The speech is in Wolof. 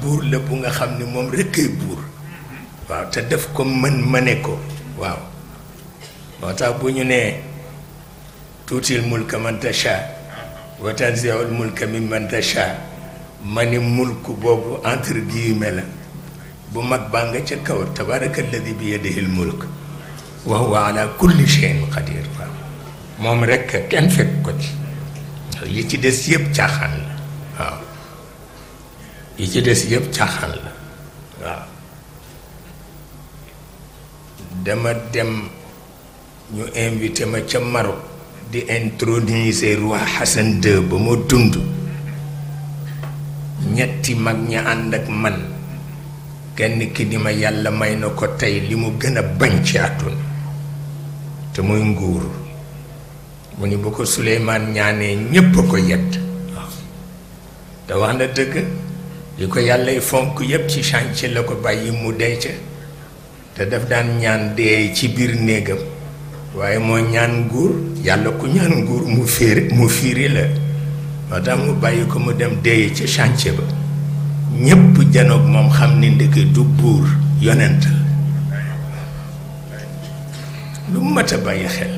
buur la bu nga xam ni moom rekkay buur waaw te def ko mëne ko waaw moo tax bu ñu nee tuutil mulka man tasha wa tanzi'ul mulka mimman tasha ma ni mulk boobu entre guillemets la bu mag baa nga ca kaw tabaraka alladi bi yadihil mulk wa huwa ala kulli shay'in qadir waaw moom rekk kenn fekk ko ci yi ci des yëpp caaxaan la waaw yi ci des yëpp caaxaan la waaw dama dem ñu invité ma ca Maroc di introniser roi Hassan II ba ma dund ñetti mag ña ànd ak man kenn ki di ma yàlla may na ko tey li mu gën a bañ ci àdduna te muy nguur mu ni bu ko Suleymaan ñaanee ñépp a ko yedd waaw te wax na dëgg li ko yàllay fonk yépp ci chantier la ko bàyyi mu dee ca te daf daan ñaan dee ci biir néegam waaye moo ñaan nguur yàlla ku ñaan nguur mu fiiri la moo tax mu bàyyi ko mu dem dee ca chantier ba ñépp janoog moom xam ni ndeke du buur yonent la lu mat a bàyyi xel